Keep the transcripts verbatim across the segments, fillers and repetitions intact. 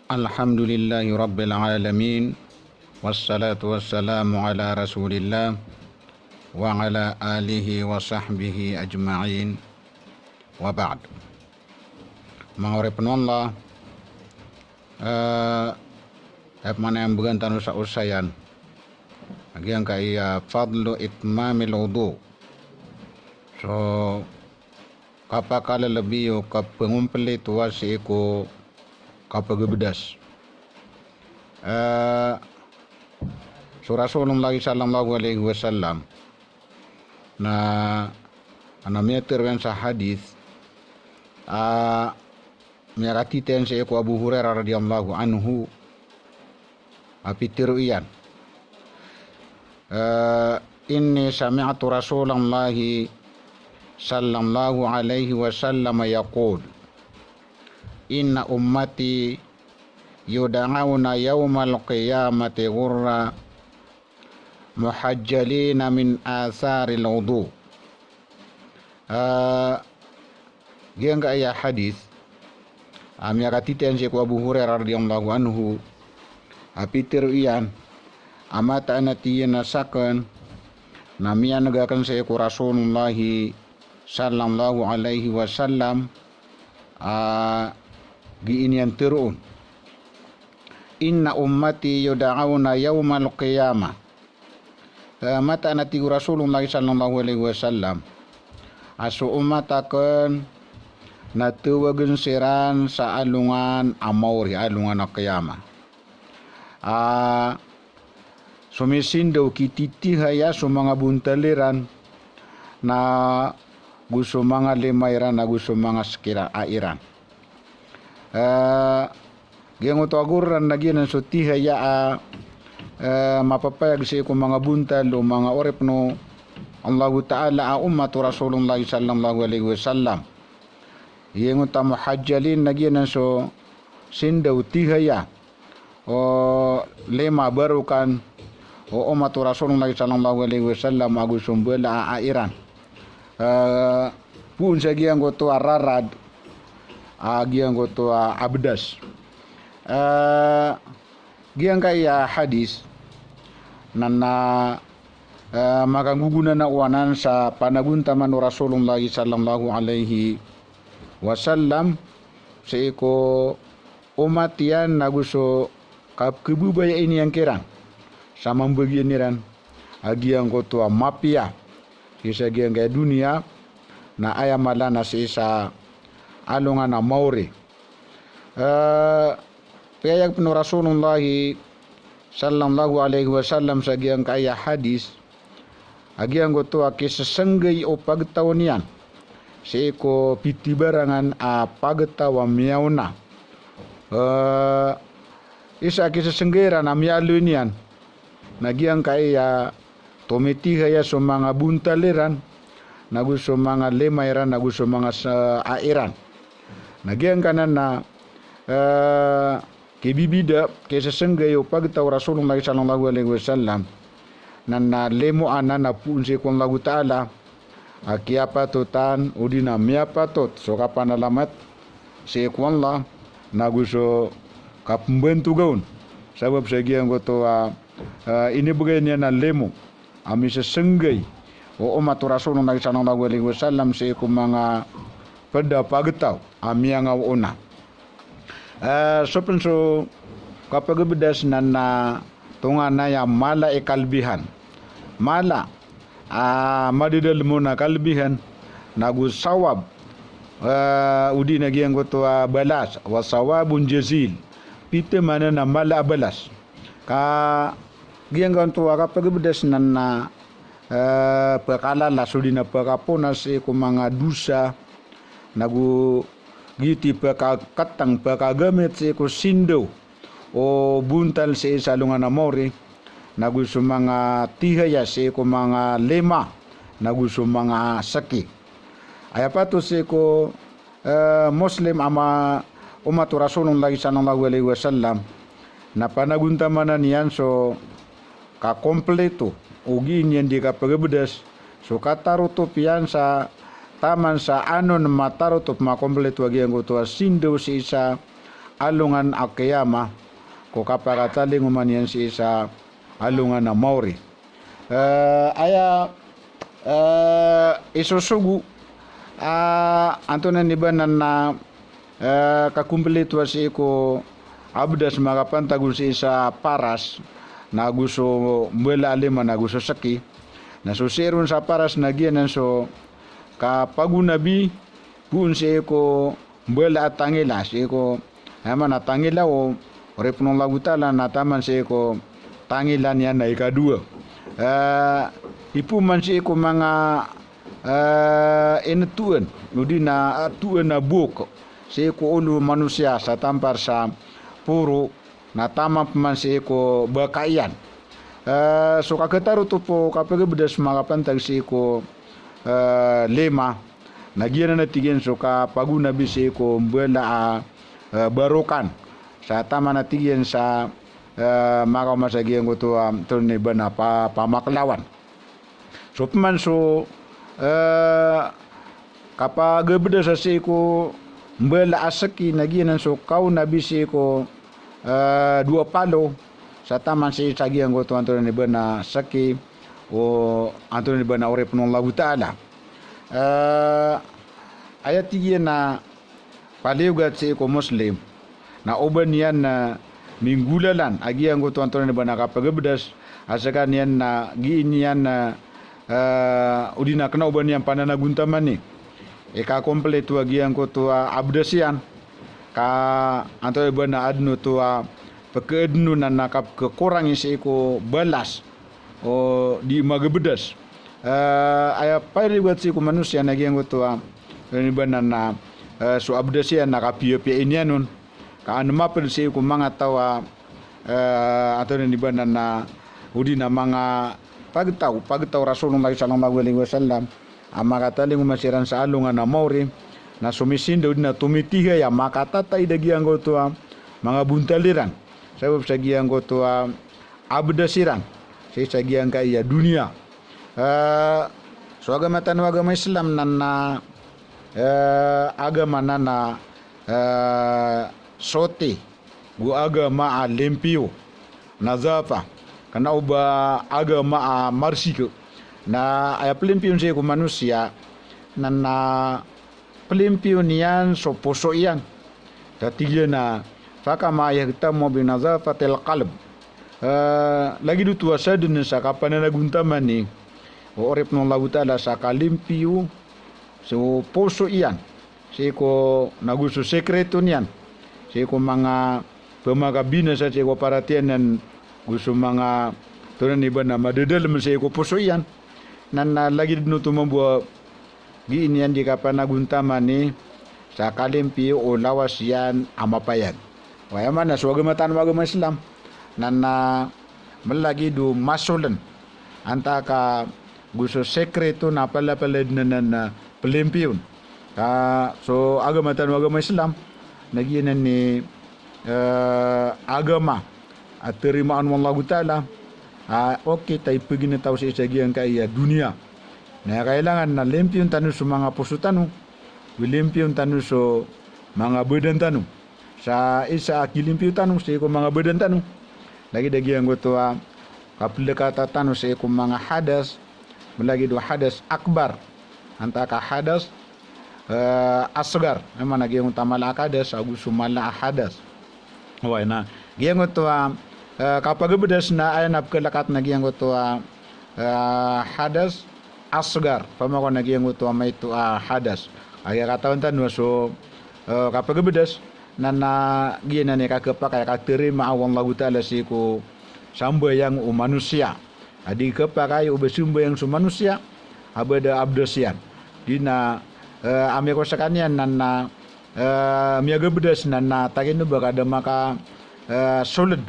Alhamdulillahi Rabbil Alamin. Wassalatu wassalamu ala Rasulillah wa ala alihi wa sahbihi ajma'in. Wa ba'd. Manga oripn o Allah, eh, aya pman a mbegan tano sa osayan a giyangkaya fadlu itmamil wudu. So, kapakalalabi o kapangompleto sii ko kapagabdas. Eh, so Rasulullah sallallahu alaihi wasallam na, na miyatharo iyan sa hadith a miyakatitho iyan sii ko Abu Hurairah radhiyallahu anhu, a pitharo iyan, eh, "Inni sami'tu Rasulallahi sallallahu alaihi wasallam yaqul, inna ummati yud'auna yawmal qiyamati ghurran muhajjalina min atharil wudu." Eh, giyangkaya hadith a miyakatitho iyan sii ko Abu Hurairah radhiyallahu anhu, a pitharo iyan a mataan a tig iyan a sakn na miyaneg akn sii ko Rasulullah sallallahu alaihi wasallam a giya niyan tharoon, "Inna ummati yud'auna yawmal qiyamah." Eh, mataan a tig o Rasulullah sallallahu alaihi wasallam a so omat akn na tawagn siran sa alongan a maori, alongan a qiyamah. Ah, somisindaw, kititihaya so manga bontal iran, na go so manga lima iran, na go so manga seki iran. Eh, giyangkoto a ghurran na giyanan so tihaya a, eh, mapapayag sii ko manga bontal o manga oripn o Allahu Ta'ala a ummat o Rasulullah sallallahu alaihi wasallam. Giyangkoto a muhajjalin na giyanan so sindaw, tihaya o lima barokan o ummat o Rasulullah sallallahu alaihi wasallam ago so mbala a ai iran. Eh, poon sa giyangkoto a rarad a giyangkoto a abdas. Eh, giyangkaya hadith na, na, eh, makanggogonanao anan sa panagontaman o Rasulullah sallallahu alaihi wasallam sii ko omat iyan ago so kapkhababayai niyan kiran sa mambagian iran a giyangkoto a mapiya sii sa giyangkaya doniya, na aya mala na sii sa alongan a maori. Eh, piyayag pn o Rasulullah sallallahu alaihi wasallam sa giyangkaya hadith a giyangkoto a kisesenggai o pagtaw niyan sii ko pitibarangan a pagtaw a miyaona. Eh, isa a kisesenggai iran a miyaaloy niyan na giyangkaya tomitihaya so manga bontal iran, na go so manga lima iran, na go so manga sa-, ai iran. Na giyangkanan na, eh, kibibida, kisesenggai o pagtaw o Rasulullah sallallahu alaihi wasallam na, na limo anan a poon sii ko Allahu Ta'ala a kiyapatotan odi na miyapatot so kapanalamat sii ko Allah, na go so kapmbantoga on. Sabap sa giyangkoto a, eh, inibgay niyan a limo a misesenggai o omat o Rasulullah sallallahu alaihi wasallam sii ko manga pd a pagtaw a miyangaoona. Eh, so pn so kapagabdas na, na tonganay a mala i kalbihan. Mala a madadalm on a kalbihan, na go sawab, eh, odi na giyangkoto a balas, wa sawabun jazil. Pitharo anan a mala a balas. Ka giyangkoto a kapagabdas na, na, eh, pkalalas odi na pkaponas sii ko manga dosa, na go giyoto i pkakatang, pkagamit sii ko sindaw o bontal sii sa alongan a maori, na go so manga tihaya sii ko manga lima, na go so manga seki. Aya patot sii ko, eh, Muslim a ma-, omat o Rasulullah sallallahu alaihi wasallam na panagontamanan iyan so kakompleto o gii niyan di kapagabdas, so katarotop iyan sa taman sa anon matarotop, makompleto a giyangkoto a sindaw sii sa alongan a qiyamah, ko kapakatalingoma niyan sii sa alongan a maori. Eh, aya, eh, isosogo, ah, antonaa i ba nan a, eh, kakompletowa sii ko abdas makapantag on sii sa paras, na go so mbala a lima na go so seki. Na so sii ron sa paras na giyanan so kapagonabi poon sii ko mbala a tangila, sii ko, aya maana a tangila o oripn o Allahu Ta'ala na taman sii ko tangila niyan a ikadowa. Eh, ipoon man sii ko manga, eh, inetowan, odi na, ah, towan a bok sii ko olo o manosiya sa tampar sa poro, na taman pman sii ko baka iyan. Eh, so kakhatarotop o kapagabdas makapantag sii ko, eh, lima, na giyanan a tig iyan so kapagonabi sii ko mbala a, eh, barokan. Sa taman a tig iyan sa, eh, makaoma sa giyangkoto a, ah, antonaa i ba nan a pa-, pamaklawan. So pman so, eh, kapagabdas sii ko mbala a seki na giyanan so kaonabi sii ko, eh, dowa palo, sa taman sii sa giyangkoto a antonaa i ba nan a seki o antonaa i ba nan a oripn o Allahu Ta'ala. Eh, aya tig iyan a paliyogat sii ko Muslim, na oba niyan, eh, minggolalan a giyangkoto a antonaa i ba nan a kapagabdas, a skaniyan na gii niyan, eh, eh, odi na kna oba niyan pananagontamani i kakompletowa giyangkoto a abdas iyan, ka antonaa i ba nan a adn oto a pkhaadn on na kapkhakorangi sii ko balas o di magabdas. Eh, aya paliyogat sii ko manosiya na giyangkoto a, antonaa i ba nan a, eh, so abdas iyan na kapiyapiya niyan on. Ka an mapd sii ko manga taw a, eh, antonaa i ba nan a, odi na manga pagtaw, pagtaw o Rasulullah sallallahu alaihi wasallam, a makatalingoma siran sa alongan a maori, na somisinda odi na tomitihay a makatataid a giyangkoto a manga bontal iran. Sabap sa giyangkoto a abdas iran sii sa giyangkai a doniya. Eh, so agama tano a agama Islam nan a, eh, agama nan a, eh, soti, go agama a limpiyo, nazafa, kna oba agama a marsik. Na aya plimpiyon sii ko manosiya nan a plimpiyon iyan so poso iyan. Sa tig iyan a, "Fakama yahtamu bi nazafatil qalb." Eh, lagid oto a sadn sa kapananagontamani o oripn o Allahu Ta'ala sa kalimpiyo so poso iyan sii ko, na go so sekreto niyan sii ko manga pmakabinasa sii ko paratiyaya niyan, go so manga, antonaa i ba nan a madadalm sii ko poso iyan. Nan a lagid dn oto mambo a gii niyan di kapanagontamani sa kalimpiyo o lawas iyan a mapayag. Aya maana so agama tano a agama Islam nan a mlagid o masoln antaa ka go so sekreto na palapalad nan a plimpiyon. Ka so agama tano a agama Islam na giyanan i, eh, agama a tarimaan o Allahu Ta'ala, a okit a ipaginetaw sii sa giyangkai a doniya. Na kailangan na limpiyon tano so manga poso tano, go limpiyon tano so manga badan tano. Sa isa a kilimpiyo tano sii ko manga badan tano, lagid a giyangkoto a kaplekata tano sii ko manga hadas, mlagid o hadas akbar antaa ka hadas, eh, asgar. Aya maana giyangkoto a mala a hadas ago so mala a hadas. Oway, na giyangkoto a, eh, kapagabdas na aya na pkhalkat na giyangkoto a, eh, hadas asgar, pamako na giyangkoto a maito a hadas. Aya katawan tano a so, eh, kapagabdas nan a giyanan i kakhapakay a katarimaa o Allahu Ta'ala sii ko sambayang o manosiya. A di khapakay o ba sambayang so manosiya a ba da abdas iyan. Di na, eh, amay ko skaniyan nan a, eh, miyagabdas nan a takin o ba ka da maka, eh, soled,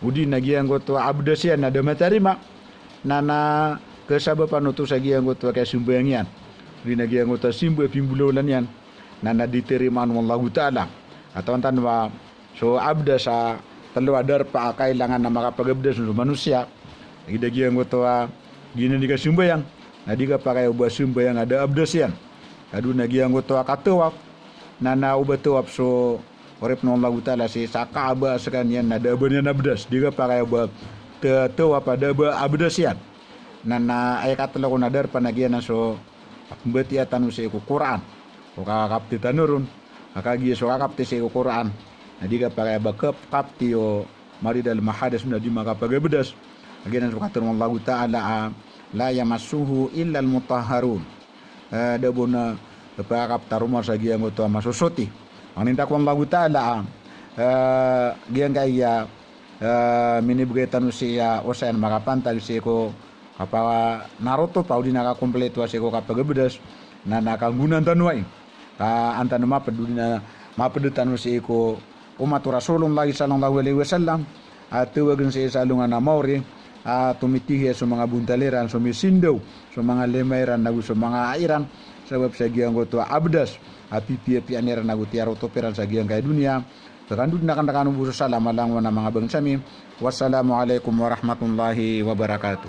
odi na giyangkoto a abdas iyan na da matarima, nan a kasabapan oto sa giyangkoto a kasambayang iyan, odi na giyangkoto a simba a pimbolawalan iyan, nan a di tarimaan o Allahu Ta'ala. Katawan tano a so abdas a tlo a darpa a kailangan a makapagabdas so manosiya. Lagid a giyangkoto a giyanan i kasambayang, na di khapakay o ba sambayang a da abdas iyan. Ka dowa na giyangkoto a katawaf, nan a o ba tawaf so Oripn o Allahu Ta'ala sii sa Kaaba a skaniyan na da a ba niyan abdas. Di kapakay a ba ta-, tawaf a da a ba abdas iyan. Na, na aya katlo ko na darpa na giyanan so kapmbatiya tano sii ko Qur'an. O kakapti tano ron, a kagiya so kakapti sii ko Qur'an na di kapakay a ba kap-, kapti o marid al mahadas na di makapagabdas. A giyanan so katero o Allahu Ta'ala a, "La yamassuhu illa al-mutahharun." Eh, da bo na, eh, pakakapta roo man sa giyangkoto a masosoti. Pangnin ta ko Allahu Ta'ala a, eh, giyangkaya, eh, minibgay tano sii a osayan makapantag sii ko kapanarotop a odi na kakompletoa sii ko kapagabdas, na, na kanggonaan tano ai. Ka an tano maped odi na maped tano sii ko umat o Rasulullah sallallahu alaihi wasallam, a tawagn sii sa alongan a maori, a tomitihi so manga bontal iran, so misindaw so manga lima iran, nago so manga a iran, sabap sa giyangkoto a abdas a pipiyapiyaan iran nago tiyarotop iran sa giyangkaya doniya. Pekandod na kan rekano bo so salam a langowan a manga bangsa mi. Wassalamu alaikum warahmatullahi wabarakatuh.